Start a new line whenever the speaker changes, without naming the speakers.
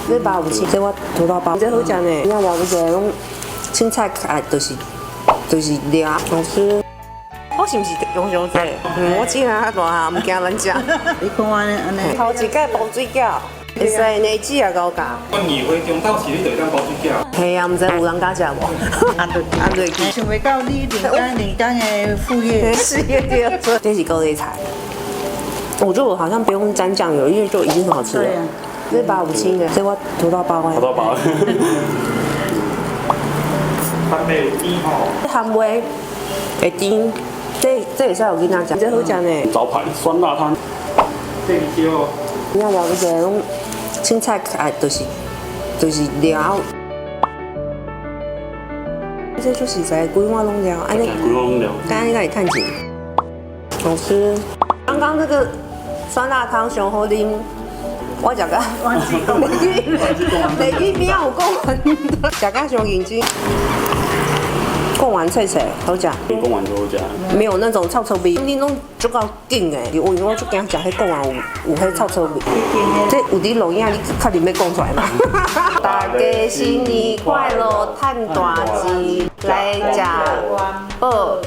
這包有青，這我土豆包，這好食呢。你了不起，攏凊彩啊，就是料，好吃。我是毋是用傷濟？嗯，我只較大漢，毋驚咱食。
你看按呢按呢。
頭一擺包水餃，會使內子也夠教。
關議會中晝時你就會當包水餃。
係啊，毋知有人敢食無？
按落
按落去。
想袂到你認真認真的副業。
事業對，這是高麗菜。我覺得我好像不用沾醬油，因為就已經很好吃了。
對啊。
這包有青的，這我土豆包的。
土豆包。
番麥有甜吼。
鹹味會甜，這會使予囡仔食，這好食呢。
招牌酸辣湯。
這個叫。
你了不起，攏凊彩啊，就是料。這就實在，規碗攏料，按呢。
規碗攏料。
剛剛應該會趁錢。好吃。剛剛那個酸辣湯上好啉，我食甲，袂記邊有講完，食甲上認真。貢丸脆脆，好食。
貢丸就好食。
沒有那種臭臭味，你攏足夠緊的。我因為我足驚食彼貢丸有彼臭臭味。這有佇錄影，你確定欲講出來嗎？大家新年快樂，趁大錢，來食飽。